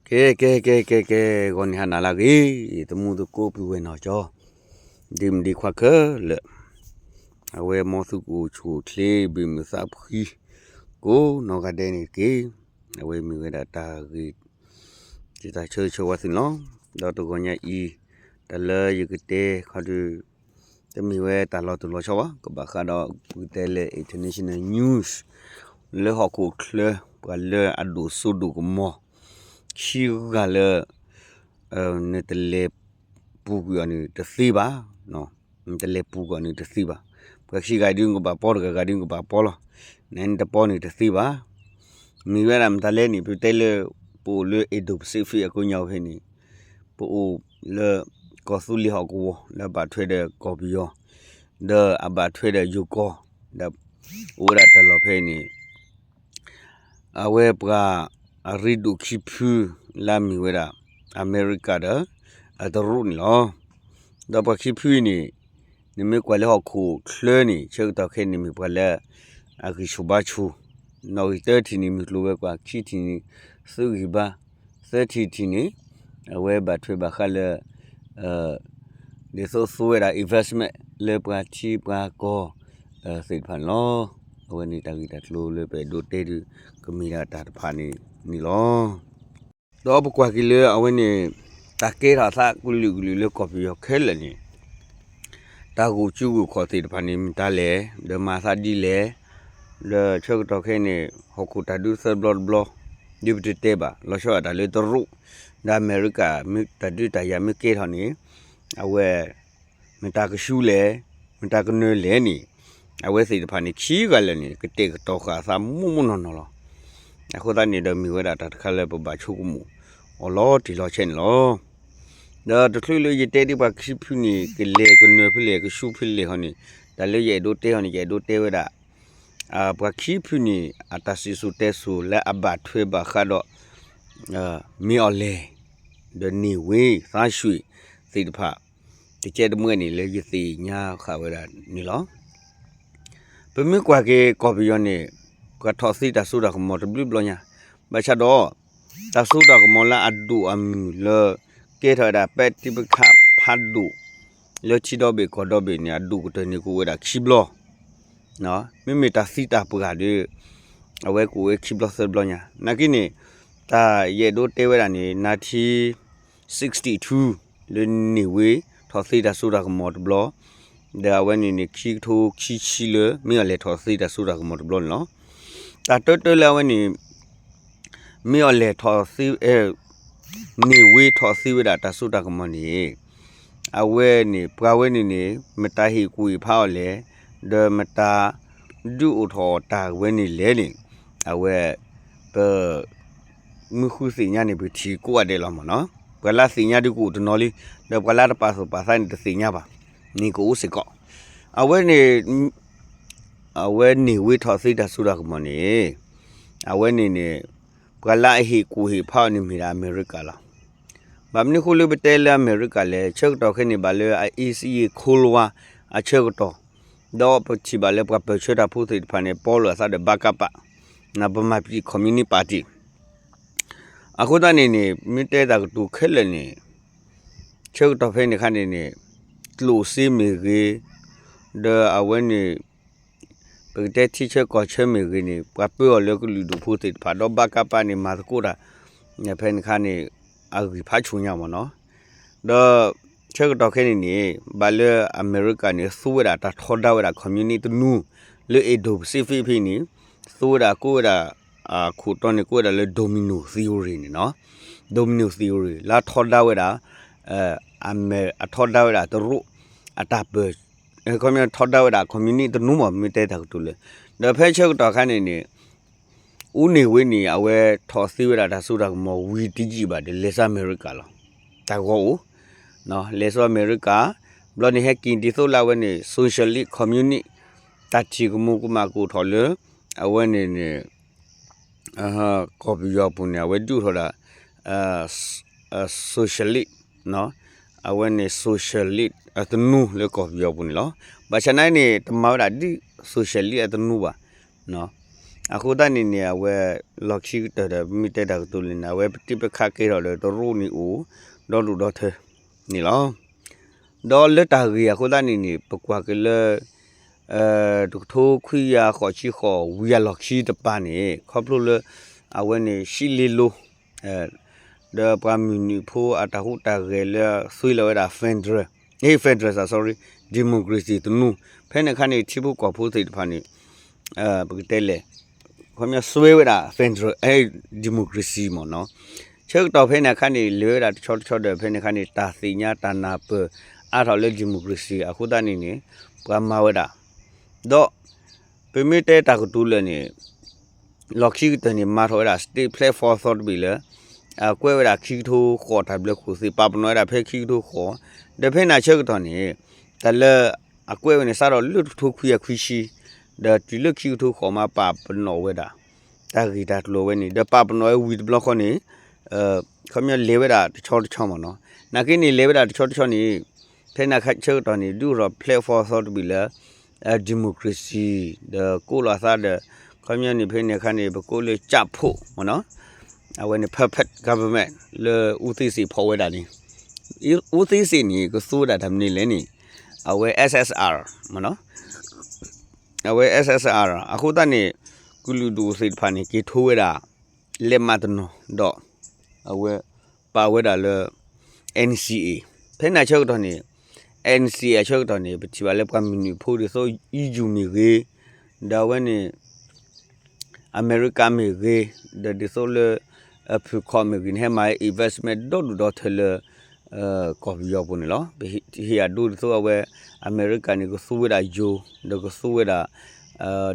ကဲ ကဲ ကဲ ကဲ ကဲ ဂီၤနံၤဟါနၤလၢအဂ့ၤ, သမူသကိးပုၢ်ဝဲၢ်နီၢ်ကၠီ, ဒ့မုၣ်ဒ့ခွါခဲလၢာ်, အဝဲမ်သုကအိၣ်ဆူၣ်အိၣ်ချ့ ဘၣ်မုာ်သးဖှံ ကိးနီၢ်ဂၤဒဲးန့ၣ်တက့ၢ်. အဝဲမ့ၢ်ဝဲဒၣ်တၢ်ဂ့ၢ် တၢ်ဆၢဂ့ၤဆၢဝါသုန့ၣ်လီၤ. ဒီးတဂီၤညါအံၤ တၢ်လၢယကတဲခီဒုး တမ့ၢ်ဝဲတၢ်လီၤတိၢ်လီၤဆီဘၣ်, ကဘၣ်ဃးဒီးပကတဲလၢ international news လၢဟီၣ်ခိၣ်ချၢ ပှၤလၢအဒိၣ်စိဒိၣ်ကမီၤ ခံဂၤလၢ နတလဲၤပူၤကွံာ်အီၤန့ၣ်တသ့ဘၣ်, နတလဲၤပူၤကွံာ်အီၤန့ၣ်တသ့ဘၣ်. ပှၤခံဂၤဒုးနကဘၣ်ပီ တဂၤဂၤဒုးနကဘၣ်ပီလီၤ. နတပီန့ၣ်တသ့ဘၣ်. မ့ၢ်ဝဲဒၣ်မတၤလဲၣ်န့ၣ် ပတဲလၢ ပအိၣ်လၢ Indo-Pacific အကိးညါဖဲန့ၣ် ပအိၣ်လၢ ကီၢ်သူလ့ၤဟီၣ်ကဝီၤ လၢအဘၣ်ထွဲဒီးကီၢ်ပယီၤ ဒီးအဘၣ်ထွဲဒီးယိၤကီၢ် ဒီးအိၣ်ဝဲဒၣ်တၢ်လီၢ်ဖဲန့ၣ် အဝဲပှၤ အရ့ဒိၣ်ခံဖု လၢအမ့ၢ်ဝဲဒၣ် အမဲရကၤဒီး အတရူးန့ၣ်လီၤ. ဒီးပှၤခံဖုအံၤန့ၣ် နမ့ၢ်ကွၢ်လၢဟီၣ်ခိၣ်ချၢန့ၣ် ဆၢကတီၢ်ခဲအံၤန့ၣ်မ့ၢ်ပှၤလၢ အဂံၢ်ဆူၣ်ဘါဆူၣ်, နီၣ်ဂံၢ်တၢထံၣ်န့ၣ် မုၢ်ကျိၤဝဲၤကွာ်, ခံထံၣ်န့ၣ် သုးဂံၢ်ဘါ, သၢထံၣ်တထံၣ်န့ၣ် အဝဲဘၣ်ထွဲဘၣ်ဃးလၢ ဒ်သိးသူဝဲဒၣ် investment လၢပှၤထံပှၤကီၢ် သ့ၣ်တဖၣ်န့ၣ်လီၤ. အဝဲန့ၣ်တၢ်ဂ့ၢ်တၢ်ကျိၤလၢပအဲၣ်ဒိးတဲဒုး ကမ့ၢ်ဒၣ်တၢ်တဖၣ်န့ၣ်န့ၣ်လီၤ. ဒီးပကွၢ်က့ၤလၢအဝဲန့ၣ် တၢ်ကဲထီၣ်အသးကလုာ်ကလုာ်လၢကီၢ်ပယီၤခဲလၢာ်န့ၣ် တၢ်ဂိၢ်စုဂိၢ်ခီၣ်သ့ၣ်တဖၣ်န့ၣ် မတၤလဲၣ်, ဒီးမၤအသးဒ်လဲၣ်, ဒီးဆၢကတီၢ်ခဲအံၤန့ၣ် ဟီၣ်ခိၣ်တၢ်ဒုးသၢဘျီတဘျီ ဒ်ပတတဲဘၣ် လီၤဆီဒၣ်တၢ်လၢတရူး ဒီးအမဲရကၤ မ့ၢ်တၢ်ဒုးတၢ်ယၤမ့ၢ်ကဲထီၣ်န့ၣ် အဝဲ မတၤကဆူလဲၣ်, မတၤကနၢၤလဲၣ်န့ၣ် အဝဲသ့ၣ်တဖၣ်န့ၣ် ခံဂၤလၢာ်န့ၣ် ကတဲာ်ကတီၤဃာ်အသးမိၢ်မိၢ်နီၢ်နီၢ်လီၤ. အဃိသတးန့ၣ်ဒီး မ့ၢ်ဝဲဒၣ်တၢ်တခါလၢပဘၣ်ဆိကမိၣ်အီၤလီၤတံၢ်လီၤဆဲးန့ၣ်လီၤ. ဒီးတချုးလၢယတဲဒ်ပှၤခံဖုန့ၣ် ကလဲၤကနၢၤဖဲလဲၣ် ကဆူဖဲလဲၣ်ဟီန့ၣ် တၢ်လၢယအဲၣ်ဒိးတဲဟီန့ၣ် ယအဲၣ်ဒိးတဲဝဲဒၣ် ပှၤခံဖုန့ၣ် အတၢ်စံၣ်စိၤတဲစိၤလၢအဘၣ်ထွဲဘၣ်ဃးဒီး မ့ၢ်အီၤလဲၣ် ဒီးန့ၢ်ဝ့သးရွှ့ၣ်သ့ၣ်တဖၣ် တကဲတမှဲန့ၣ် လၢယသ့ၣ်ညါဃာ်ဝဲဒၣ်န့ၣ်လီၤ. ပမ့ၢ်ကွၢ်က့ၤကီၢ်ပယီၤန့ၣ် ပှၤထီၣ်သ့တၢ်စိတၢ်ကမီၤတဘျုးဘျီညါ, ဘၣ်ဆၣ်ဒီး တၢ်စိတၢ်ကမီၤလၢအဒိၣ်အမုၢ်လၢ ကဲထီၣ်ဝဲဒၣ်ပဲာ်ထံပခၣ်ဖးဒိၣ် လၢထံဒီဘ့ၣ်ကီၢ်ဒီဘ့ၣ်န့ၣ် အဒိၣ်ကတၢၢ်န့ၣ်ကအိၣ်ဝဲဒၣ်ခံဘျီ မ့မ့ၢ်တၢ်သံတၢ်ပှၢ်ဒီး အဝဲကအိၣ်ဝဲခံဘျီသၢဘျီညါ, နာ်က့န့ၣ် တၢ်ယအဲၣ်ဒိးတဲဝဲဒၣ်န့ၣ် nineteen sixty-two လၢန့ၢ်ဝ့ထီၣ်သ့တၢ်စိတၢ်ကမီၤတဘျီ, ဒီးအဝဲန့ၣ်န့ၣ် ခံကထိခံဆံလၢ မ့ၢ်အီၤလဲၣ်ထီၣ်သ့တၢ်စိတၢ်ကမီၤတဘျီန့ၣ်လီၤ. တၢ်တၢတၢလၢအဝဲန့ၣ် မ့ၢ်အီၤလဲၣ်ထီၣ်သ့ န့ၢ်ဝ့ထီၣ်သ့ဝဲဒၣ်တၢ်စိတၢ်ကမီၤန့ၣ် အဝဲန့ၣ် ပှၤဝဲန့ၣ်န့ၣ် မတၤဟ့ၣ်ကူၣ်ဟ့ၣ်ဖးအီၤလဲၣ်, ဒီးမတၤဒုးအိၣ်ထီၣ်တၢ်ဝဲန့ၣ်လဲၣ်န့ၣ် အဝဲ ပ မုၢ်ဃုသ့ၣ်ညါန့ၣ် ပထံၣ်ကိးဂၤဒဲးလီၤမ့ၢ်နီၤ, ပှၤလၢသ့ၣ်ညါဒုးကအိၣ်တနီၤလံ, ဒီးပှၤလၢတပာ်သူၣ်ပာ်သးန့ၣ် တသ့ၣ်ညါဘၣ်, န့ၣ်ကအိၣ်စ့ၢ်ကီး, အဝဲန့ၣ် အဝဲန့ၢ်ဝ့ထီၣ်သ့တၢ်စိတၢ်ကမီၤန့ၣ် အဝဲန့ၣ်န့ၣ် ပှၤလၢအဟ့ၣ်ကူၣ်ဟ့ၣ်ဖးအီၤန့ၣ်မ့ၢ်ဒၣ်အမဲရကၤလီၤ. ဘၣ်မနုၤအဃိလၢပတဲလၢအမဲရကၤလဲၣ်, ဆၢကတီၢ်ခဲအံၤန့ၣ် ဘၣ်လၢအ East Asia Cold War အဆၢကတီၢ်, ဒီးပထံၣ်ဘၣ်လၢပှၤပၢၢ်ဆၢတၢ်ဖိသ့ၣ်တဖၣ်န့ၣ် ပီလီၤအသးဒီး ဗကပ ဗမာပြည်ကွန်မြူနစ်ပါတီ အဃိသတးန့ၣ်န့ၣ် မ့ၢ်တဲတၢ်ကတိၤခဲလၢာ်န့ၣ် ဆၢကတီၢ်ဖဲန့ၣ်အခါန့ၣ်န့ၣ် ကျိၣ်စ့မ့ၢ်ဂ့ၤ, ဒီးအဝဲန့ၣ် ပကတဲထံဆၢကီၢ်ဆၢမ့ၢ်ဂ့ၤန့ၣ် ပှၤပၢအီၤလၢကလုာ်ဒူၣ်ဖိသ့ၣ်တဖၣ် ဒီး ဗကပ န့ၣ် မၤသကိးတၢ် ဖဲန့ၣ်အခါန့ၣ် အဂံၢ်ဖးဆူၣ်ညါမ့ၢ်နီၤ, ဒီးဆၢကတီၢ်ခဲအံၤန့ၣ်န့ၣ် ဘၣ်လၢအမဲရကၤန့ၣ် သူဝဲဒၣ်တၢ်ထီဒါဝဲဒၣ် communist တနူ လၢ Indo-Pacific ဖဲန့ၣ် သူဝဲဒၣ်ကိးဝဲဒၣ် အခိၣ်တီန့ၣ် ကိးဝဲဒၣ်လၢ domino theory န့ၣ်နီၤ, domino theory လၢအထီဒါဝဲဒၣ် အမဲ အထီဒါဝဲဒၣ်တရူး အတၢ်ပၢၢ် ခီပညီထီဒါဝဲဒၣ် communist တနူမ့ၢ် မ့ၢ်တဲတၢ်ကတိၤလၢ ဒီးဖဲဆၢကတီၢ်အခါန့ၣ်န့ၣ် အူန့ၢ်ဝ့န့ၣ် အဝဲထီၣ်သ့ဝဲဒၣ်တၢ်စိတၢ်ကမီၤဝံၤတယံာ်ဘၣ်ဒီး လဲၤဆှၢအမဲရကၤလီၤ. တၢ်ဂီၤအိၣ် လဲၤဆှၢအမဲရကၤ ဘျီန့ၣ်ဟဲက့ၤဒ်သိးလၢအဝဲန့ၣ် socialist communist တၢ်ထံၣ်ကမူၤကမၣ်ကအိၣ်ထီၣ်လၢ အဝဲန့ၣ်န့ၣ် ကီၢ်ပယီၤပူၤန့ၣ် အဝဲဒုးအိၣ်ထီၣ်ဒၣ် socialist အဝဲန့ၣ် socialist အတနူလၢကီၢ်ပယီၤပူၤန့ၣ်လီၤ. ဘၣ်ဆၣ်နာ်န့ၣ် တမၤဝဲဒၣ်ဒ် socialist အတနူဘၣ်. အဃိသတးန့ၣ်န့ၣ် အဝဲ လီၢ်ခံကတၢၢ်ဒီး ပမ့ၢ်တဲတၢ်ကတိၤလၢန့ၣ် အဝဲပတံၢ်ပခးကဲထီၣ်ဒီးတရူးန့ၣ်အိၣ် ဒီဒူၣ်ဒီထၢန့ၣ်လီၤ. ဒီးလၢတၢ်ဂ့ၢ်အဃိသတးန့ၣ်န့ၣ် ပကွၢ်က့ၤလၢ တကထိခွံကယၤဃိးဆံဃိး ဝံၤအလီၢ်ခံတပၤန့ၣ် ခီဖျိလၢ အဝဲန့ၣ် ရှံလ့လိ ဒီးပှၤမုၢ်နုာ်ဖိအတၢ်ဟူးတၢ်ဂဲၤလၢသွ့လီၤဝဲဒၣ် federal, ဟ့ federal, sorry, democracy တနူ ဖဲန့ၣ်အခါန့ၣ် ထံဖိကီၢ်ဖိသ့ၣ်တဖၣ်န့ၣ် ပကတဲလဲၣ် ခီပညီစွဲဝဲဒၣ် federal democracy မ့ၢ်နီၤ. ဆၢကတီၢ်ဖဲန့ၣ်အခါန့ၣ် လဲၤဝဲဒၣ်တဆီတဆီဒီး ဖဲန့ၣ်အခါန့ၣ် တၢ်သ့ၣ်ညါတၢ်နၢ်ပၢၢ်အါထီၣ်လၢ democracy အဃိသတးန့ၣ်န့ၣ် ပှၤမၤဝဲဒၣ် ဒီး ပမ့ၢ်တဲတၢ်ကတိၤလၢာ်န့ၣ် လီၢ်ခံကတၢၢ်န့ၣ် မၤထီၣ်ဝဲဒၣ် state platform သီတဘ့ၣ်လၢ အကွဲးဝဲဒၣ်ခံကထိဃိးတၢ်ဘျၢခိၣ်သ့ၣ် ပာ်ပနီၣ်ဝဲဒၣ်ဖဲခံကထိဃိး, ဒီးဖဲန့ၣ်ဆၢကတီၢ်န့ၣ် တၢ်လၢအကွဲးဝဲန့ၣ် စးထီၣ်လၢတကထိခွံကယၤခွံဆံ ဒီးတုၤလၢခံကထိဃိးမးပာ်ပနီၣ်ဝဲဒၣ် တၢ်ဂ့ၢ်တၢ်ကျိၤဝဲန့ၣ် ဒီးပာ်ပနီၣ်ဝဲဝံၤတဘျီဃီန့ၣ် ခီပညီလဲၤဝဲဒၣ်တဆီတဆီမ့ၢ်နီၤ. နာ်က့န့ၣ် လဲၤဝဲဒၣ်တဆီတဆီန့ၣ် ဖဲန့ၣ်ဆၢကတီၢ်န့ၣ် ဒုးထီၣ် platform သီတဘ့ၣ်လၢ democracy ဒီးကိးလီၤသးဒီး ခီပညီန့ၣ် ဖဲန့ၣ်အခါန့ၣ် ပကိးလၢ ကၠၣ်ဖိၣ် မ့ၢ်နီၤ, အဝဲန့ၣ် puppet government လၢအူသ့စ့ၣ်ဖီၣ်ဝဲဒၣ်န့ၣ်, အူသ့စ့ၣ်န့ၣ် ကသူဝဲဒၣ်တၢ်မနုၤလဲၣ်န့ၣ် အဝဲ SSR မ့ၢ်နီၤ, အဝဲ SSR အဃိသတးန့ၣ် ကလုာ်ဒူၣ်သ့ၣ်တဖၣ်န့ၣ် က့ၤထိဝဲဒၣ် လဲးမးတနီၤဒီး အဝဲပာ်ဝဲဒၣ်လၢ NCA ဖဲန့ၣ်အဆၢကတီၢ်န့ၣ် NCA အဆၢကတီၢ်န့ၣ် ပထံၣ်ဘၣ်လၢပှၤမုၢ်နုာ်ဖိဒ်သိး EU မ့ၢ်ဂ့ၤ, ဒီးအဝဲန့ၣ် အမဲရကၤမ့ၢ်ဂ့ၤ, ဒီးဒ်သိးလၢ ဖုၣ်ခီၣ်မ့ၢ်ဂ့ၤန့ၣ် ဟဲမၤ investment ဒီဒူၣ်ဒီထၢလၢ ကီၢ်ပယီၤပူၤန့ၣ်လီၤ. ပဟ့ၣ်အဒိဒ်သိးအဝဲ အမဲရကၤန့ၣ် ကသူဝဲဒၣ်ယိၤ ဒီးကသူဝဲဒၣ်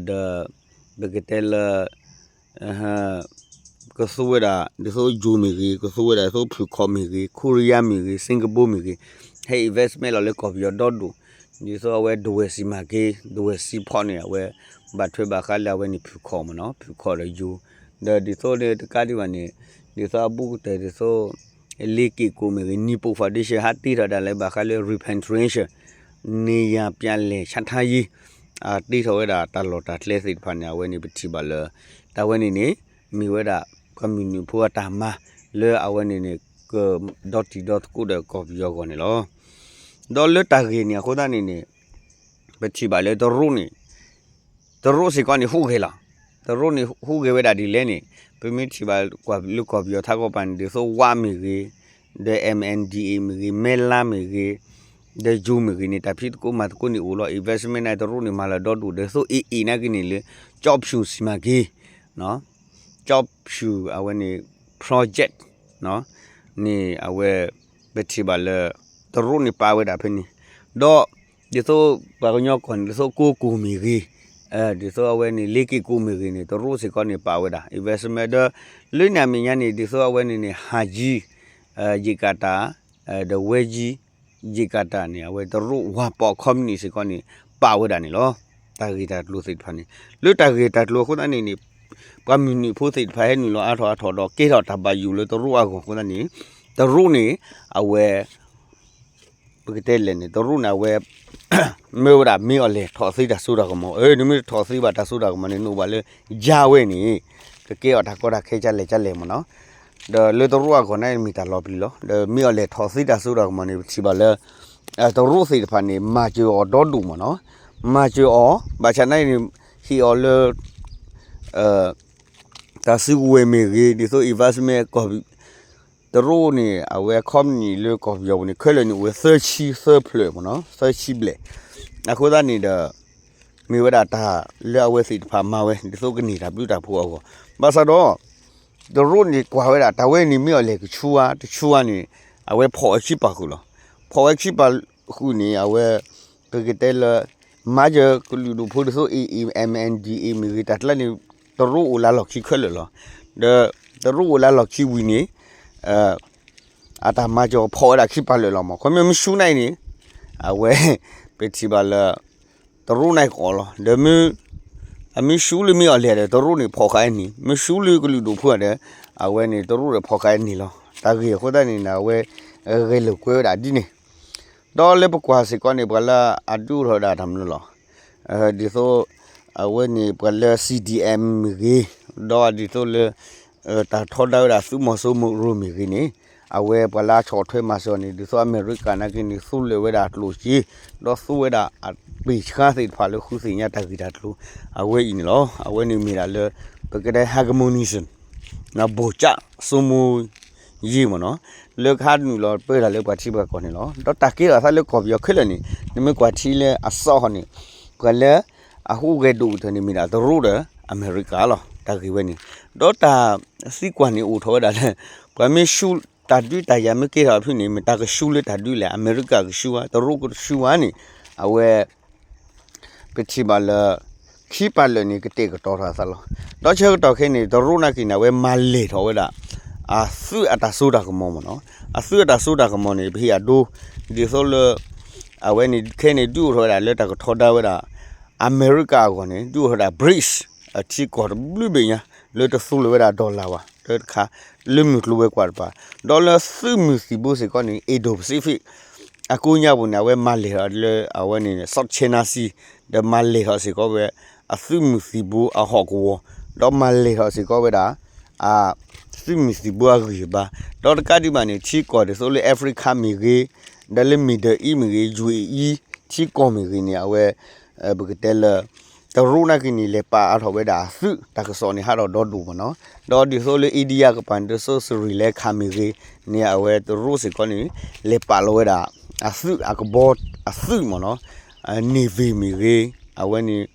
ဒီး ပကတဲလၢ ကသူဝဲဒၣ် ဒ်သိးယိၤမ့ၢ်ဂ့ၤ, ကသူဝဲဒၣ်ဒ်သိးဖုၣ်ခီၣ်မ့ၢ်ဂ့ၤ, ခိရံယါမ့ၢ်ဂ့ၤ, စ့ကပူၤမ့ၢ်ဂ့ၤ, ဟဲ investment လီၤလၢကီၢ်ပယီၤဒီဒူၣ်, ဒ်သိးအဝဲဒဝဲၢ်စံၣ်မၤက့ၤ, ဒဝဲၢ်စံၣ်ဖီၣ်န့ၣ် အဝဲ ဘၣ်ထွဲဘၣ်ဃးလၢအဝဲန့ၣ်ဖုၣ်ခီၣ်မ့ၢ်နီၤ, ဖုၣ်ခီၣ်ဒီးယိၤ, ဒီးဒ်သိးန့ၣ်တကးဒံးဘၣ်န့ၣ် ဒ်သိးအဘူးကတၢၢ်ဒ်သိး လ့က့ၣ်ကိၣ်မ့ၢ်ဂ့ၤ, Nippon Foundation ဟးတ့ထီၣ်ဒၣ်လဲာ်ဘၣ်ဃးလၢ repatriation နေရာပြန်လည်ချထားရေး တ့ထီၣ်ဝဲဒၣ်တၢ်လီၢ်တၢ်ကျဲသ့ၣ်တဖၣ်န့ၣ် အဝဲန့ၣ်ပထံၣ်ဘၣ်လၢ တၢ်ဝဲန့ၣ်န့ၣ် မ့ၢ်ဝဲဒၣ် ပှၤမုၢ်နုာ်ဖိအတၢ်မၤ လၢအဝဲန့ၣ်န့ၣ် ကဒီတံၤဒီသကိးဒီးကီၢ်ပယီၤအဂီၢ်န့ၣ်လီၤ. ဒီးလၢတၢ်ဂ့ၢ်န့ၣ်အဃိသတးန့ၣ်န့ၣ် ပထံၣ်ဘၣ်လၢတရူးန့ၣ် တရူးစ့ၢ်ကီးန့ၣ်ဟူးဂဲၤလီၤ. တရူးန့ၣ်ဟူးဂဲၤဝဲဒၣ်ဒ်လဲၣ်န့ၣ် ပမ့ၢ်ထံၣ်ဘၣ်ကွၢ်လၢကီၢ်ပယီၤထးကီၢ်ပၤန့ၣ် ဒ်သိးဝါမ့ၢ်ဂ့ၤ, ဒီး MNDAA မ့ၢ်ဂ့ၤ, မဲလါမ့ၢ်ဂ့ၤ, ဒီးယိၤမ့ၢ်ဂ့ၤန့ၣ် တၢ်ဖံးသကိးမၤသကိးန့ၣ်အိၣ်လီၤ. investment န့ၣ် တရူးန့ၣ်မၤလီၤဒီဒူၣ် ဒ်သိး AA နာ်က့န့ၣ်လၢ ကျောက်ဖြူစီမံကိန်း ကျောက်ဖြူ အဝဲန့ၣ် project န့ၣ် အဝဲ ပထံၣ်ဘၣ်လၢ တရူးန့ၣ်ပာ်ဝဲဒၣ်ဖဲန့ၣ်, ဒီး ဒ်သိးပှၤကညီကီၢ်န့ၣ် ဒ်သိးကိးကိၣ်မ့ၢ်ဂ့ၤ, ဒ်သိးအဝဲန့ၣ် လ့က့ၣ်ကိၣ်မ့ၢ်ဂ့ၤန့ၣ် တရူးစ့ၢ်ကီးန့ၣ်ပာ်ဝဲဒၣ် investment ဒီး လၢန့ၣ်အမဲာ်ညါန့ၣ် ဒ်သိးအဝဲန့ၣ်န့ၣ် ဟးကံ ယံာ်ကတၢၢ် ဒီးဝဲကံ ယံာ်ကတၢၢ်န့ၣ် အဝဲတရူးဝၤပိာ် company စ့ၢ်ကီးန့ၣ် ပာ်ဝဲဒၣ်န့ၣ်လီၤ. တၢ်ဂ့ၢ်တၢ်ကျိၤသ့ၣ်တဖၣ်န့ၣ် လၢတၢ်ဂ့ၢ်တၢ်ကျိၤအဃိသတးန့ၣ်န့ၣ် ပှၤမုၢ်နုာ်ဖိသ့ၣ်တဖၣ်ဟဲနုာ်လီၤအါထီၣ်အါထီၣ်ဒီး ကဲထီၣ်တၢ်ဘၣ်ယိၣ်လၢတရူးအဂီၢ်အဃိသတးန့ၣ် တရူးန့ၣ် အဝဲ ပကတဲလဲၣ်န့ၣ် တရူးန့ၣ် အဝဲ မၢဝဲဒၣ် မ့ၢ်အီၤလဲၣ် ထီၣ်သ့တၢ်စိတၢ်ကမီၤ, နမ့ၢ်တထီၣ်သ့ဘၣ်တၢ်စိတၢ်ကမီၤန့ၣ် နအိၣ်ဘၣ်လၢ ယါဝဲန့ၣ် ကကဲအီၤတၢ်ကီတၢ်ခဲကလဲၣ်ကလဲၣ်မ့ၢ်နီၤ. ဒီးလၢတရူးအဂီၢ်န့ၣ်မ့ၢ်တၢ်လီၤပျံၤလီၤ. ဒီးမ့ၢ်အီၤလဲၣ်ထီၣ်သ့တၢ်စိတၢ်ကမီၤန့ၣ် ပထံၣ်ဘၣ်လၢ တရူးသ့ၣ်တဖၣ်န့ၣ် မၤစၢၤအီၤဒီဒူၣ်မ့ၢ်နီၤ. မၤစၢၤအီၤ ဘၣ်ဆၣ်နာ်အံၤန့ၣ် ဟ့ၣ်အီၤလၢ တၢ်စုကဝဲၤမ့ၢ်ဂ့ၤ ဒ်သိး investment ကီၢ် တရူးန့ၣ် အဝဲ company လၢကီၢ်ပယီၤပူၤန့ၣ် ခဲလၢာ်န့ၣ် အိၣ်ဝဲသၢဆံသၢဖျၢၣ်မ့ၢ်နီၤ သၢဆံဘျဲၣ်. အဃိသတးန့ၣ်ဒီး မ့ၢ်ဝဲဒၣ်တၢ်လၢအဝဲသ့ၣ်တဖၣ်မၤဝဲ ဒ်သိးကန့ၢ်တၢ်ဘျုးတၢ်ဖှိၣ်အဂီၢ်. ဘၣ်ဆၣ်ဒီး တရူးန့ၣ်ကွၢ်ဝဲဒၣ် တၢ်ဝဲန့ၣ်မ့ၢ်အီၤလဲၣ်ကဆူအါ တဆူအါန့ၣ် အဝဲဖီၣ်ဝဲခံပာ်ဃုာ်လီၤ. ဖီၣ်ဝဲခံပာ်ဃုာ်န့ၣ် အဝဲ ပကတဲလၢ မၤစၢၤကလုာ်ဒူၣ်ဖိဒ်သိး AA MNDAA မ့ၢ်ဂ့ၤ တၢ်ကျါန့ၣ် တရူးအိၣ်လၢလီၢ်ခံခဲလၢာ်လီၤ. ဒီးတရူးအိၣ်လၢလီၢ်ခံဝံၤန့ၣ် အတၢ်မၤစၢၤဖီၣ်ဝဲဒၣ်ခံပာ်လၢာ်လီၤမး. ခီဖျိမ့ၢ်ဆူနၤအံၤန့ၣ် အဝဲ ပထံၣ်ဘၣ်လၢ တရူးန့ၣ်ကအီၣ်လီၤ. ဒီး အမ့ၢ်ဆူလၢမ့ၢ်အီၤလဲၣ်ဒီး တရူးန့ၣ်ဖီၣ်ဃာ်အန့ၣ်, မ့ၢ်ဆူလၢကလုာ်ဒူၣ်ဖိဒီး အဝဲန့ၣ်တရူးဒီးဖီၣ်ဃာ်အန့ၣ်လီၤ. တၢ်ဂ့ၢ်အဃိသတးန့ၣ် အဝဲ ဂဲၤလိာ်ကွဲဝဲဒၣ်ဒ်န့ၣ် ဒီးလၢပကွၢ်စ့ၢ်ကီးန့ၣ် ပှၤလၢအဒုးအိၣ်ထီၣ်ဝဲဒၣ်တၢ်မနုၤလီၤ. ဒ်သိး အဝဲန့ၣ်ပှၤလၢ C D M မ့ၢ်ဂ့ၤ, ဒီးဒ်သိးလၢ တၢ်ထီဒါဝဲဒၣ်သုးမီၤစိရိၤမ့ၢ်ဂ့ၤန့ၣ်, အဝဲပှၤလၢအဆီၣ်ထွဲမၤစၢၤန့ၣ် ဒ်သိးအမဲရကၤနာ်က့န့ၣ် သူလၢာ်ဝဲဒၣ်အကျိၣ်စ့, ဒီးသူဝဲဒၣ်အပ့ၢ်ဆှါသ့ၣ်တဖၣ်လၢဃုသ့ၣ်ညါတၢ်ဂ့ၢ်တၢ်ကျိၤ အဝဲအံၤန့ၣ်လီၤ. အဝဲန့ၣ်မ့ၢ်ဒၣ်လၢ ပကတဲ hegemony နၢ် ဗိုလ်ချုပ်စိုးမိုးရေး မ့ၢ်နီၤ, လၢကဟးနုာ်လီၤပၢတၢ်လၢပှၤထံပှၤကီၢ်န့ၣ်လီၤ. ဒီးတၢ်ကဲထီၣ်အသးလၢကီၢ်ပယီၤခဲလၢာ်န့ၣ် နမ့ၢ်ကွၢ်ထံလၢအစီၣ်ဟီန့ၣ် ပှၤလၢအဟူးဂဲၤဒိၣ်ကတၢၢ်န့ၣ်မ့ၢ်ဒၣ်တရူးဒီးအမဲရကၤလီၤ. တၢ်ဂ့ၢ်ဝဲန့ၣ် ဒီးတၢ်သံကွၢ်န့ၣ်အိၣ်ထီၣ်ဝဲဒၣ်လၢ ပှၤမ့ၢ်ရှုံး တၢ်ဒုးတၢ်ယၤမ့ၢ်ကဲထီၣ်အဖုၣ်န့ၣ် မ့ၢ်တၢ်ကရှုံးလၢတၢ်ဒုးလဲၣ်, အမဲရကၤကရှုံးဧါ, တရူးကရှုံးဧါန့ၣ် အဝဲ ပထံၣ်ဘၣ်လၢ ခံပာ်လၢာ်န့ၣ် ကတဲာ်ကတီၤထီၣ်အသးလီၤ. ဒီးဆၢကတီၢ်ခဲအံၤန့ၣ် တရူးနာ်က့န့ၣ် အဝဲမၤလဲၢ်ထီၣ်ဝဲဒၣ် အသုးအတၢ်စိတၢ်ကမီၤမ့ၢ်နီၤ. အသုးအတၢ်စိတၢ်ကမီၤန့ၣ် ပဟ့ၣ်အဒိ ဒ်သိးလၢ အဝဲန့ၣ်ခဲအံၤန့ၣ် ဒုးအိၣ်ထီၣ်ဝဲဒၣ်လၢတၢ်ကထီဒါဝဲဒၣ် အမဲရကၤအဂီၢ်န့ၣ် ဒုးအိၣ်ထီၣ်ဝဲဒၣ် ဘရံးစ် အထံကီၢ်တဘျုးဘ့ၣ်ညါ လၢတသူလၢၤဝဲဒၣ် dollar ဘၣ် တၢ်တခါ လၢမုၢ်ကျိၤဝဲၤကွာ်တပၤ, ဒီးလၢသုးမုၢ်သံၣ်ဘိစ့ၢ်ကီးန့ၣ် Indo-Pacific အကိးညါပူၤန့ၣ် အဝဲမၤလဲၢ်ထီၣ်လၢအဝဲန့ၣ် South China Sea ဒီးမၤလဲၢ်ထီၣ်စ့ၢ်ကီးဝဲ အသုးမုၢ်သံၣ်ဘိအဟီၣ်ကဝီၤ, ဒီးမၤလဲၢ်ထီၣ်စ့ၢ်ကီးဝဲဒၣ် အသုးမုၢ်သံၣ်ဘိအဂံၢ်အဘါ, ဒီးတကးဒံးဘၣ်န့ၣ် ထံကီၢ်ဒ်သိးလၢ Africa မ့ၢ်ဂ့ၤ, ဒီးလၢ Middle East မ့ၢ်ဂ့ၤ, ယူၣ်အံၤ ထံကီၢ်မ့ၢ်ဂ့ၤန့ၣ် အဝဲ ပကတဲလၢ တရူးနာ်က့န့ၣ် လဲၤပာ်အါထီၣ်ဝဲဒၣ်အသုး တၢ်ကစီၣ်န့ၣ် ဟးထီၣ်ဒီဒိၣ်မ့ၢ်နီၤ, ဒီးဒ်သိးလၢ India ကပၤန့ၣ် ဒ်သိး Sri Lanka မ့ၢ်ဂ့ၤန့ၣ် အဝဲတရူးစ့ၢ်ကီးန့ၣ် လဲၤပာ်လီၤဝဲဒၣ် အသုးအကဘီ အသုးမ့ၢ်နီၤ, Navy မ့ၢ်ဂ့ၤ, အဝဲန့ၣ်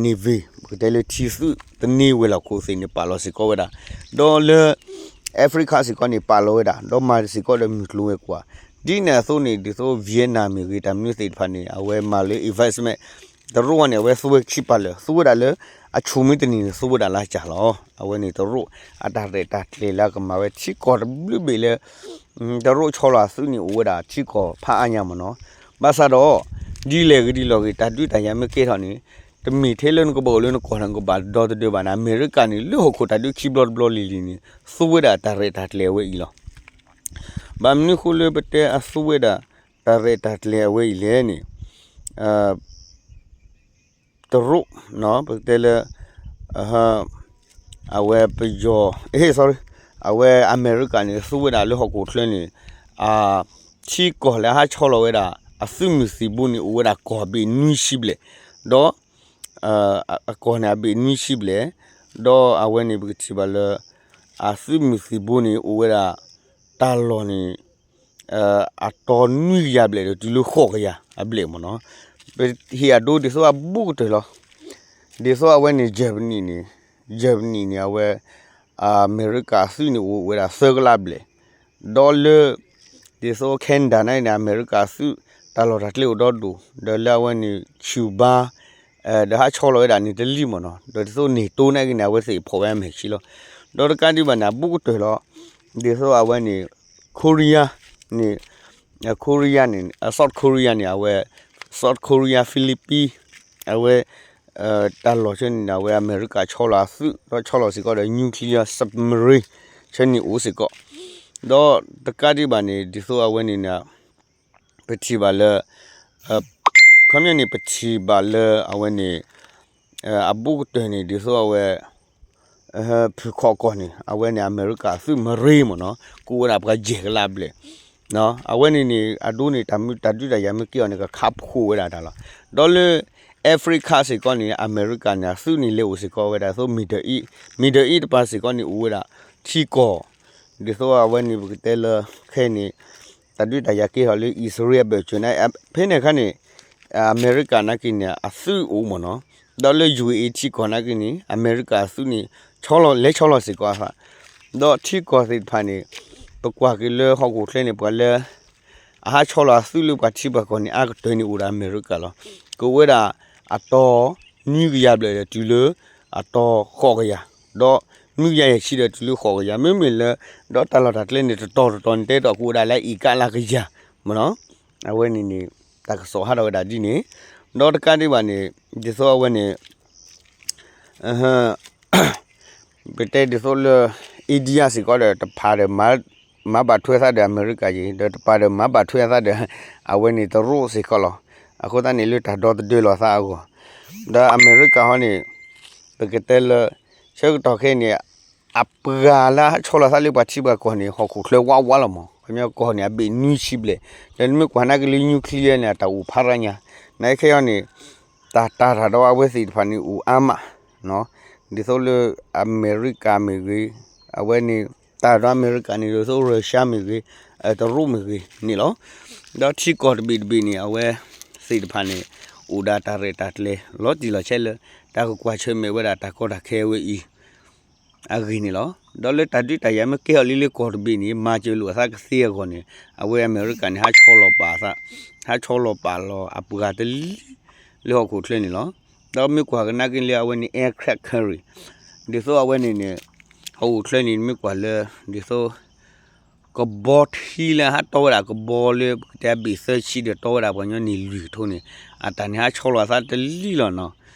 Navy ပကတဲလၢထံသုးသန့ဝဲၤလီၢ်ခိၣ်သ့ၣ်န့ၣ် ပာ်လီၤစ့ၢ်ကီးဝဲဒၣ်, ဒီးလၢ Africa စ့ၢ်ကီးန့ၣ် ပာ်လီၤဝဲဒၣ် ဒီးမၤစ့ၢ်ကီးဒီးမုၢ်ကျိၤဝဲၤကွာ်, ဒ်န့ၣ်အသိးန့ၣ် ဒ်သိး Vietnam မ့ၢ်ဂ့ၤ တၢ်မနုၤသ့ၣ်တဖၣ်န့ၣ် အဝဲမၤလၢ investment တရူးဝဲန့ၣ် အဝဲသူဝဲခံပာ်လၢာ် သူဝဲဒၣ်လၢ အဆူၣ်မ့ၢ်တနံၤန့ၣ် သူဝဲဒၣ်လၢကၢ်လီၤ. အဝဲန့ၣ်တရူး အတၢ်ရဲၣ်တၢ်ကျဲၤလၢအကမၤဝဲထံကီၢ်တဘျုးဘ့ၣ်လၢ တရူးဆီလီၤအသုးန့ၣ် အိၣ်ဝဲဒၣ်ထံကီၢ်ဖးအါညါမ့ၢ်နီၤ, ဘၣ်ဆၣ်ဒီး ဒ်လဲၣ်ဂ့ၤဒ်လဲၣ်ဂ့ၤ တၢ်ဒုးတၢ်ယၤမ့ၢ်ကဲထီၣ်န့ၣ် တမ့ၢ်ထဲလၢနကဘၣ်အိၣ်လၢနကီၢ်န့ၣ် နကဘၣ်ဒီသဒၢဘၣ်န့ၣ် အမဲရကၤန့ၣ် လၢဟီၣ်ခိၣ်တၢ်ဒုးခံဘျီတဘျီလံၤလံၤန့ၣ် သူဝဲဒၣ်တၢ်ရဲၣ်တၢ်ကျဲၤအဝဲအံၤလီၤ. ဘၣ်မနုၤဃိလၢပတဲအသူဝဲဒၣ် တၢ်ရဲၣ်တၢ်ကျဲၤအဝဲအံၤလဲၣ်န့ၣ် တရူး ပကတဲလၢ အဝဲပယီၤ sorry အဝဲအမဲရကၤန့ၣ် သူဝဲဒၣ်လၢဟီၣ်ခိၣ်ချၢန့ၣ် ထံကီၢ်လၢဟးဆီလီၤဝဲဒၣ် အသုးမုၢ်သံၣ်ဘိန့ၣ် အိၣ်ဝဲဒၣ်ကီၢ်ဘ့ၣ်နွံဆံဘျဲၣ်, ဒီး အကီၢ်န့ၣ် အဘ့ၣ်နွံဆံဘျဲၣ်, ဒီးအဝဲန့ၣ်ပကထံၣ်ဘၣ်လၢ အသုးမုၢ်သံၣ်ဘိန့ၣ် အိၣ်ဝဲဒၣ် တၢ်လီၢ်န့ၣ် အတီၤနွံကယၤဘျဲၣ်ဒီးတုၤလၢဃိးကယၤအဘျဲၣ်မ့ၢ်နီၤ, ပဟ့ၣ်အဒိဒ်သိးအဘူးကတၢၢ်လီၤ. ဒ်သိးအဝဲန့ၣ် Germany န့ၣ် Germany န့ၣ် အဝဲ အမဲရကၤအသုးန့ၣ်အိၣ်ဝဲဒၣ်သၢကလးဘျဲၣ်, ဒီးလၢ ဒ်သိး Canada န့ၣ် အမဲရကၤအသုး တၢ်လီၢ်တၢ်ကျဲအိၣ်ဒီဒိၣ်, ဒီးလၢအဝဲန့ၣ် Cuba ဒီးဟးဆီလီၤဝဲဒၣ်န့ၣ်တလံမ့ၢ်နီၤ, ဒီးဒ်သိး NATO န့ၣ်က့န့ၣ် အဝဲသ့ၣ်ဖီၣ်ဝဲအမဲာ်ဆံလီၤ. ဒီးတကးဒံးဘၣ်န့ၣ် အဘူးကတၢၢ်လီၤ. ဒ်သိးအဝဲန့ၣ် Korea န့ၣ် Korea န့ၣ် South Korea န့ၣ် အဝဲ South Korea Philippines အဝဲ တၢ်လီၢ်ဆၢန့ၣ် အဝဲအမဲရကၤဆီလီၤအသုး ဒီးဆီလီၤစ့ၢ်ကီးဒီး nuclear submarine ဆၢန့ၣ်အိၣ်စ့ၢ်ကီး, ဒီးတကးဒံးဘၣ်န့ၣ် ဒ်သိးအဝဲန့ၣ် ပထံၣ်ဘၣ်လၢ ခီပညီန့ၣ် ပထံၣ်ဘၣ်လၢအဝဲန့ၣ် အဘူးကတၢၢ်န့ၣ် ဒ်သိးအဝဲ ဖုၣ်ခီၣ်ကီၢ်န့ၣ် အဝဲန့ၣ် အမဲရကၤသုး marine မ့ၢ်နီၤ ကအိၣ်ဝဲဒၣ်ပှၤယဲၢ်ကလးဘျဲၣ်, အဝဲန့ၣ်န့ၣ် အဒိန့ၣ် တၢ်မနုၤတၢ်ဒုးတၢ်ယၤမ့ၢ်ကဲအီၤန့ၣ် ကခးဖှိၣ်ဝဲဒၣ်တၢ်လီၤ. ဒီးလၢ Africa စ့ၢ်ကီးန့ၣ် အမဲရကၤန့ၣ် အသုးန့ၣ်လဲၤအိၣ်စ့ၢ်ကီးဝဲဒၣ်သိး Middle East, Middle East တပၤစ့ၢ်ကီးန့ၣ် အိၣ်ဝဲဒၣ်ထံကီၢ် ဒ်သိးအဝဲန့ၣ် ပကတဲလၢခဲအံၤန့ၣ် တၢ်ဒုးတၢ်ယၤကဲထီၣ်လၢအံၣ်စရ့လးဘၢၣ်စၢၤန့ၣ် ဖဲန့ၣ်အခါန့ၣ် အမဲရကၤနာ်က့န့ၣ် အသုးအိၣ်မ့ၢ်နီၤ, ဒီးလၢ ယူဢူအ့ၣ် ထံကီၢ်နာ်က့န့ၣ် အမဲရကၤအသုးန့ၣ် ဆီလီၤလဲၤဆီလီၤစ့ၢ်ကီးအသး, ဒီးထံကီၢ်သ့ၣ်တဖၣ်န့ၣ် ပကွၢ်က့ၤလၢဟီၣ်ခိၣ်ချၢန့ၣ် ပှၤလၢ အဟးဆီလီၤအသုးလၢပှၤထံပှၤကီၢ်န့ၣ် အါကတၢၢ်န့ၣ်အိၣ်ဒၣ်အမဲရကၤလီၤ. ကအိၣ်ဝဲဒၣ် အတီၤနွံကယၤဘျဲၣ်ဒီးတုၤလၢ အတီၤဃိးကယၤ, ဒီးနွံကယၤယဲၢ်ဆံဒီးတုၤလၢဃိးကယၤ, မ့မ့ၢ်လၢ ဒီးတၢ်လီၢ်တၢ်ကျဲန့ၣ် တတီၤတတီၤန့ၣ် တဲဒီးကအိၣ်ဒၣ်လၢအကလးကယၤမ့ၢ်နီၤ, အဝဲန့ၣ်န့ၣ် တၢ်ကစီၣ်ဟးထီၣ်ဝဲဒၣ်ဒ်န့ၣ်, ဒီးတကးဒံးဘၣ်န့ၣ် ဒ်သိးအဝဲန့ၣ် ပတဲဒ်သိးလၢ India စ့ၢ်ကီးဒီး တပၤဒီး မၤဘၣ်ထွဲသးဒီးအမဲရကၤယံၤ ဒီးတပၤဒီးမၤဘၣ်ထွဲသးဒီး အဝဲန့ၣ်တရူးစ့ၢ်ကီးလီၤ. အဃိသတးန့ၣ်လၢတၢ်ဒီသဒၢလီၤသးအဂီၢ် ဒီးအမဲရကၤဟီန့ၣ် ပကတဲလၢ ဆၢကတီၢ်ခဲအံၤန့ၣ် အပှၤလၢအဟးဆီလီၤသးလၢပှၤထံပှၤကီၢ်န့ၣ် ဟီၣ်ခိၣ်ချၢဝးဝးလီၤမး. ခီပညီကီၢ်န့ၣ် အဘ့ၣ်နွံဆံဘျဲၣ်, ဒီးနမ့ၢ်ကွၢ်နာ်က့လၢ nuclear န့ၣ် အတၢ်အိၣ်ဖးရါညါ, နာ်က့ခဲအံၤန့ၣ် တၢ်တၤတၢ်ဒီးအဝဲသ့ၣ်တဖၣ်န့ၣ်အိၣ်အါမး, ဒ်သိးလၢအမဲရကၤမ့ၢ်ဂ့ၤ, အဝဲန့ၣ် တၢ်ဒီးအမဲရကၤန့ၣ် ဒ်သိး Russia မ့ၢ်ဂ့ၤ, တရူးမ့ၢ်ဂ့ၤန့ၣ်လီၤ. ဒီးထံကီၢ်တဘ့ၣ်တဘ့ၣ်န့ၣ် အဝဲသ့ၣ်တဖၣ်န့ၣ် အိၣ်ဒီးတၢ်ရဲၣ်တၢ်ကျဲၤလီၤတံၢ်လီၤဆဲးလၢ တၢ်ကကွၢ်ဆၢၣ်မဲာ်ဝဲဒၣ်တၢ်ကီတၢ်ခဲအဝဲအံၤ အဂ့ၢ်န့ၣ်လီၤ. ဒီးလၢတၢ်ဒုးတၢ်ယၤမ့ၢ်ကဲထီၣ်လံလၢကီၢ်တဘ့ၣ်န့ၣ် မၤစၢၤလိာ်အသးကသ့အဂီၢ်န့ၣ် အဝဲအမဲရကၤန့ၣ် ဟးဆီလီၤပာ်သး, ဟးဆီလီၤပာ်လီၤအပှၤတလံ လၢဟီၣ်ခိၣ်ချၢန့ၣ်လီၤ. ဒီးမ့ၢ်ကွၢ်ကနာ်က့လၢအဝဲန့ၣ် aircraft carrier ဒ်သိးအဝဲန့ၣ်န့ၣ် ဟီၣ်ခိၣ်ချၢန့ၣ် မ့ၢ်ကွၢ်လၢ ဒ်သိး ကဘီထံလၢဟးတီဝဲဒၣ်ကဘီလၢပကတဲအဘ့ၣ်သၢဆံဒီးတီဝဲဒၣ်ပှၤကညီန့ၣ်လွံၢ်ကထိန့ၣ် အတၢ်န့ၣ်ဟးဆီလီၤအသးတလံလီၤနီၤ.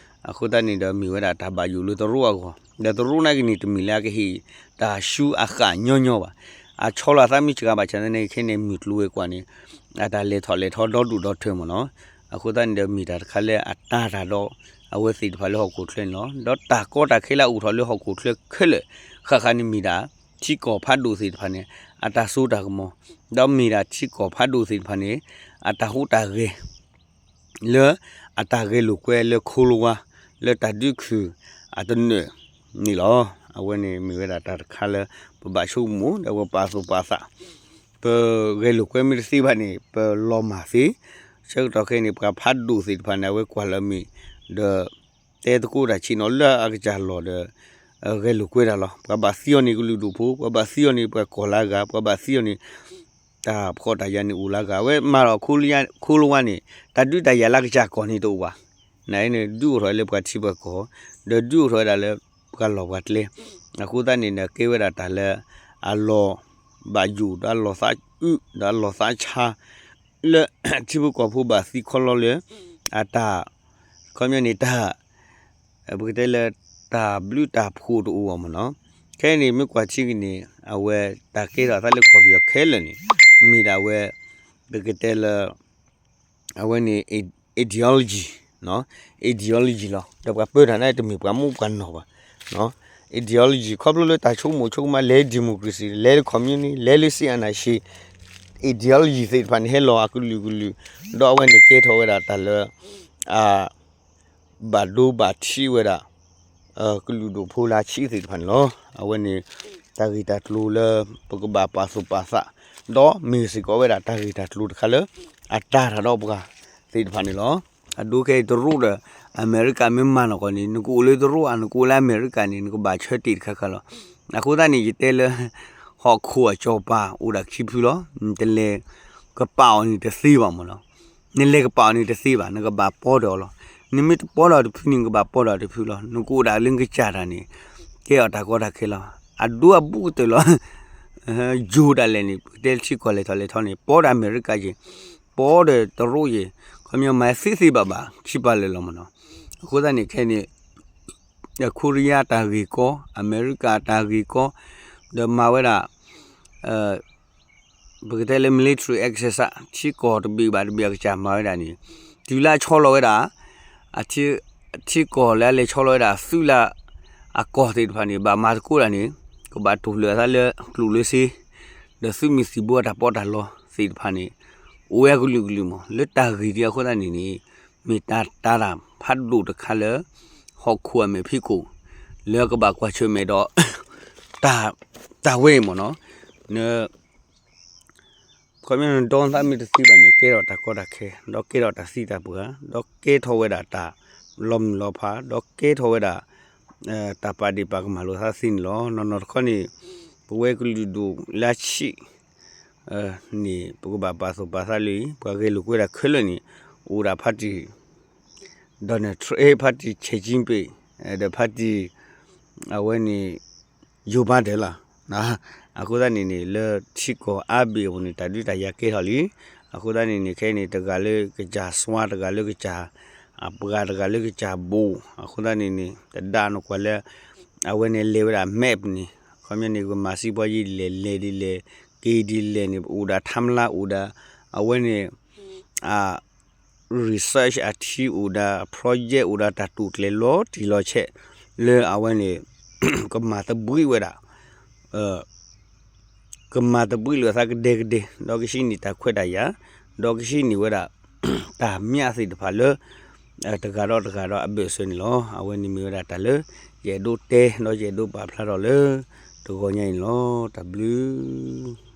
အဃိသတးန့ၣ်ဒီးမ့ၢ်ဝဲဒၣ်တၢ်ဘၣ်ယိၣ်လၢတရူးအဂီၢ်, ဒီးတရူးနာ်က့န့ၣ် တမ့ၢ်လၢအကဟ့ၣ်တၢ်ဆူအဃၣ်ညီညီဘၣ်. အဆီလီၤအသးမ့ၢ်စှၤဘၣ်ဆၣ်သနာ်က့ခဲအံၤန့ၣ် မုၢ်ကျိၤဝဲၤကွာ်န့ၣ် အတၢ်လဲၤထီၣ်လဲၤထီဒီဒူၣ်ဒီထၢမ့ၢ်နီၤ. အဃိသတးန့ၣ်ဒီးမ့ၢ်တၢ်တခါလၢအတၤတၢ်ဒီး အဝဲသ့ၣ်တဖၣ်လၢဟီၣ်ခိၣ်ချၢန့ၣ်လီၤ. ဒီးတၢ်ကီတၢ်ခဲလၢအအိၣ်ထီၣ်လၢဟီၣ်ခိၣ်ချၢခဲလၢာ် ဃၣ်ဃၣ်န့ၣ်မ့ၢ်ဒၣ် ထံကီၢ်ဖးဒိၣ်သ့ၣ်တဖၣ်န့ၣ် အတၢ်စိတၢ်ကမီၤ, ဒီးမ့ၢ်ဒၣ်ထံကီၢ်ဖးဒိၣ်သ့ၣ်တဖၣ်န့ၣ် အတၢ်ဟူးတၢ်ဂဲၤ လၢအတၢ်ဂဲၤလိာ်ကွဲလၢခိလဝါ လၢတၢ်ဒုးခုၣ်အတနၢၣ်န့ၣ်လီၤ. အဝဲန့ၣ်မ့ၢ်ဝဲဒၣ်တၢ်တခါလၢ ပဘၣ်ဆိကမိၣ် ဒီးပပာ်သူၣ်ပာ်သး ပဂဲၤလိာ်ကွဲမ့ၢ်တသ့ဘၣ်န့ၣ် ပလီၤမၢ်သ့. ဆၢကတီၢ်ခဲအံၤန့ၣ် ပှၤဖးဒိၣ်သ့ၣ်တဖၣ်န့ၣ် အဝဲကွၢ်လၢအမ့ၢ် ဒီး တဲသကိးတၢ်ဆ့ၣ်နီၤလၢအကစၢ်လီၢ်ဒီး ဂဲၤလိာ်ကွဲတၢ်လီၤ. ပှၤဘၣ်သံအီၤန့ၣ်ကလုာ်ဒူၣ်ဖိ, ပှၤဘၣ်သံအီၤန့ၣ်ပှၤကီၢ်လၢအဂၤ, ပှၤဘၣ်သံအီၤန့ၣ် တၢ်ဖှီၣ်တၢ်ယာ်န့ၣ်အိၣ်လၢအဂၤ, အဝဲမၤဒီးခိလဝါန့ၣ် တၢ်ဒုးတၢ်ယၤလၢကစၢ်ကီၢ်န့ၣ်တအိၣ်ဘၣ်. နန့ၣ် ဒုးအိၣ်ထီၣ်လၢပှၤထံပှၤကီၢ်, ဒီးဒုးအိၣ်ထီၣ်ဝဲဒၣ်လၢပှၤလီၢ်ပှၤကျဲ, အဃိသတးန့ၣ်ဒီးကဲဝဲဒၣ်တၢ်လၢ အလီၤဘၣ်ယိၣ် ဒီးအလီၤသးအုး ဒီးအလီၤသးဆါ လၢ ထံဖိကီၢ်ဖိဘၣ်သံခီလီလၢ အတၢ် ခီပညီန့ၣ်တၢ် ပကတဲလၢတၢ်ဘျုးတၢ်ဖှိၣ်တအိၣ်ဘၣ်မ့ၢ်နီၤ. ခဲအံၤန့ၣ် မ့ၢ်ကွၢ်ထံက့ၤန့ၣ် အဝဲတၢ်ကဲထီၣ်အသးလၢကီၢ်ပယီၤခဲလၢာ်န့ၣ် မ့ၢ်ဒၣ်ဝဲ ပကတဲလၢ အဝဲန့ၣ် ideology, ideology လီၤ. ဒီးပှၤပၢတၢ်န့ၣ်တမ့ၢ်ပှၤမူပှၤနီၢ်ဘၣ် ideology ခီဖျိလၢတၢ်ဆိကမိၣ်ဆိကမး လဲၤ democracy လဲၤ communist လဲၤလၢ စ့အနၢ်ၡ့ ideology သ့ၣ်တဖၣ်န့ၣ် ဟဲလီၤအကလုာ်ကလုာ်, ဒီးအဝဲန့ၣ်ကဲထီၣ်ဝဲဒၣ်တၢ်လၢ အ ဘၣ်ဒိဘၣ်ထံးဝဲဒၣ် ကလုာ်ဒူၣ်ဖိလၢအဆံးသ့ၣ်တဖၣ်န့ၣ်လီၤ. အဝဲန့ၣ် တၢ်ဂ့ၢ်တၢ်ကျိၤလၢ ပကဘၣ်ပာ်သူၣ်ပာ်သး, ဒီးမ့ၢ်စ့ၢ်ကီးဝဲဒၣ်တၢ်ဂ့ၢ်တၢ်ကျိၤတခါလၢ အတၤတၢ်ဒီးပှၤသ့ၣ်တဖၣ်န့ၣ်လီၤ. အဒိခဲအံၤတရူးဒီး အမဲရကၤမ့ၢ်မၤနီၢ်ကီၢ်န့ၣ် နကအိၣ်လၢတရူးဧါ နကအိၣ်လၢအမဲရကၤန့ၣ် နကဘၣ်ဆၢတ့ၢ်တခါခါလီၤ. အဃိသတးန့ၣ် ယတဲလၢ ဟီၣ်ခိၣ်အစီၤပၤအိၣ်ဒၣ်ခံဖုလီၤ. နတလဲၤကပာ်အီၤန့ၣ်တသ့ဘၣ်မ့ၢ်နီၤ. နလဲၤကပာ်အီၤန့ၣ်တသ့ဘၣ်, နကဘၣ်ပီၢ်ဒီးအီၤလီၤ. နမ့ၢ်တပီၢ်ဒီးတဖုန့ၣ် နကဘၣ်ပီၢ်ဒီးတဖုလီၤ. နကအိၣ်ဒၣ်လၢနကစၢ်တၢ်န့ၣ် ကဲအီၤတၢ်ကီတၢ်ခဲလီၤ. အဒိအဘူးကတၢၢ်လီၤ. ယိၤဒၣ်လဲာ်န့ၣ် ပကတဲထံကီၢ်လဲၤထီၣ်လဲၤထီန့ၣ် ပီၢ်ဒီးအမဲရကၤယ့ၢ်, ပီၢ်ဒီးတရူးယ့ၢ်, ခီပညီမၤသ့သ့ဘၣ်ဘၣ် ခံပာ်လၢာ်လီၤမ့ၢ်နီၤ. အဃိသတးန့ၣ်ခဲအံၤန့ၣ် ခိရံယါတၢ်ဂ့ၢ်ကီ, အမဲရကၤတၢ်ဂ့ၢ်ကီ, ဒီးမၤဝဲဒၣ် ပကတဲလၢ military exercise ထံကီၢ်တဘ့ၣ်ဘၣ်တဘ့ၣ်အကစၢ်မၤဝဲဒၣ်န့ၣ် တုၤလၢအဆီလီၤဝဲဒၣ် အထံ ထံကီၢ်လၢအလဲၤဆီလီၤဝဲဒၣ် သုးလၢအကီၢ်သ့ၣ်တဖၣ်န့ၣ် ဘၣ်မၤသကိးတၢ်န့ၣ် ကဘၣ်တိၢ်လၢာ်အသးလၢကျိၣ်လၢစ့ ဒီးသုးမုၢ်သံၣ်ဘိအတၢ်ပီးတၢ်လီသ့ၣ်တဖၣ်န့ၣ် အိၣ်ဝဲအကလုာ်ကလုာ်မး လၢတၢ်ဂ့ၢ်ဒ်အဃိသတးန့ၣ်န့ၣ် မ့ၢ်တၢ်တၤတၢ်ဖးဒိၣ်တခါလၢ ဟီၣ်ခိၣ်အမဲာ်ဖံးခိၣ် လၢကဘၣ်ကွၢ်ဆၢၣ်မဲာ်ဒီး တၢ် တၢ်ဝဲအံၤမ့ၢ်နီၤ န ခီပညီနဒီသးမ့ၢ်တသ့ဘၣ်န့ၣ် ကဲထီၣ်တၢ်ကီတၢ်ခဲ ဒီးကဲထီၣ်တၢ်သံတၢ်ပှၢ် ဒီးကဲထီၣ်ဝဲဒၣ်တၢ်လီၤမုၢ်လီၤဖး ဒီးကဲထီၣ်ဝဲဒၣ် တၢ်ပာ်ဒ့ၣ်ပာ်ကမၣ်လိာ်သးသ့န့ၣ်လီၤ. နီၢ်နီၢ်တခီန့ၣ် ပဝဲကလုာ်ဒူၣ်လၢဆံး န့ၣ် ပကဘၣ်ပာ်သူၣ်ပာ်သးလၢ ပှၤဂဲၤလိာ်ကွဲတၢ်ခဲလၢာ်န့ၣ် အိၣ်ဒၣ်ဖါတံၢ် Donald Trump ဖါတံၢ် Xi Jinping ဒီးဖါတံၢ် အဝဲန့ၣ် Joe Biden လီၤ. အဃိသတးန့ၣ်န့ၣ် လၢထံကီၢ်အါဘ့ၣ်အပူၤန့ၣ် တၢ်ဒုးတၢ်ယၤကဲထီၣ်လံ. အဃိသတးန့ၣ်န့ၣ် ခဲအံၤန့ၣ် တဂၤလၢကစၢ်စွါ တဂၤလၢကစၢ်အပှၤ တဂၤလၢကစၢ်ဘိၣ် အဃိသတးန့ၣ်န့ၣ် တဒါနကွၢ်လၢ အဝဲန့ၣ်လဲၤဝဲဒၣ် map န့ၣ် ခီပညီန့ၣ် ကမၤစံးပှၤယံာ်ဒ်လဲၣ် လဲၤဒ်လဲၣ် က့ၤဒ်လဲၣ်န့ၣ် အိၣ်ဒၣ် timeline အိၣ်ဒၣ် အဝဲန့ၣ် အ research အထံအိၣ်ဒၣ် project အိၣ်ဒၣ်တၢ်တိာ်ကျဲၤလီၤတံၢ်လီၤဆဲး လၢအဝဲန့ၣ် ကမၤသဘှံးဝဲဒၣ် ကမၤသဘှံးလိာ်အသးကဒဲကဒဲ ဒီးကဟံးန့ၢ်တၢ်ခွဲးတၢ်ယာ် ဒီးကဟံးန့ၢ်ဝဲဒၣ် တၢ်မျၢ်သ့ၣ်တဖၣ်လၢ တဂၤဒီးတဂၤဒီးအဘၢၣ်စၢၤန့ၣ်လီၤ. အဝဲန့ၣ်မ့ၢ်ဝဲဒၣ်တၢ်လၢ ယအဲၣ်ဒိးတဲ ဒီးယအဲၣ်ဒိးပာ်ဖျါထီၣ်လၢ တဂီၤညါအံၤန့ၣ်လီၤ. တၢ်ဘျုး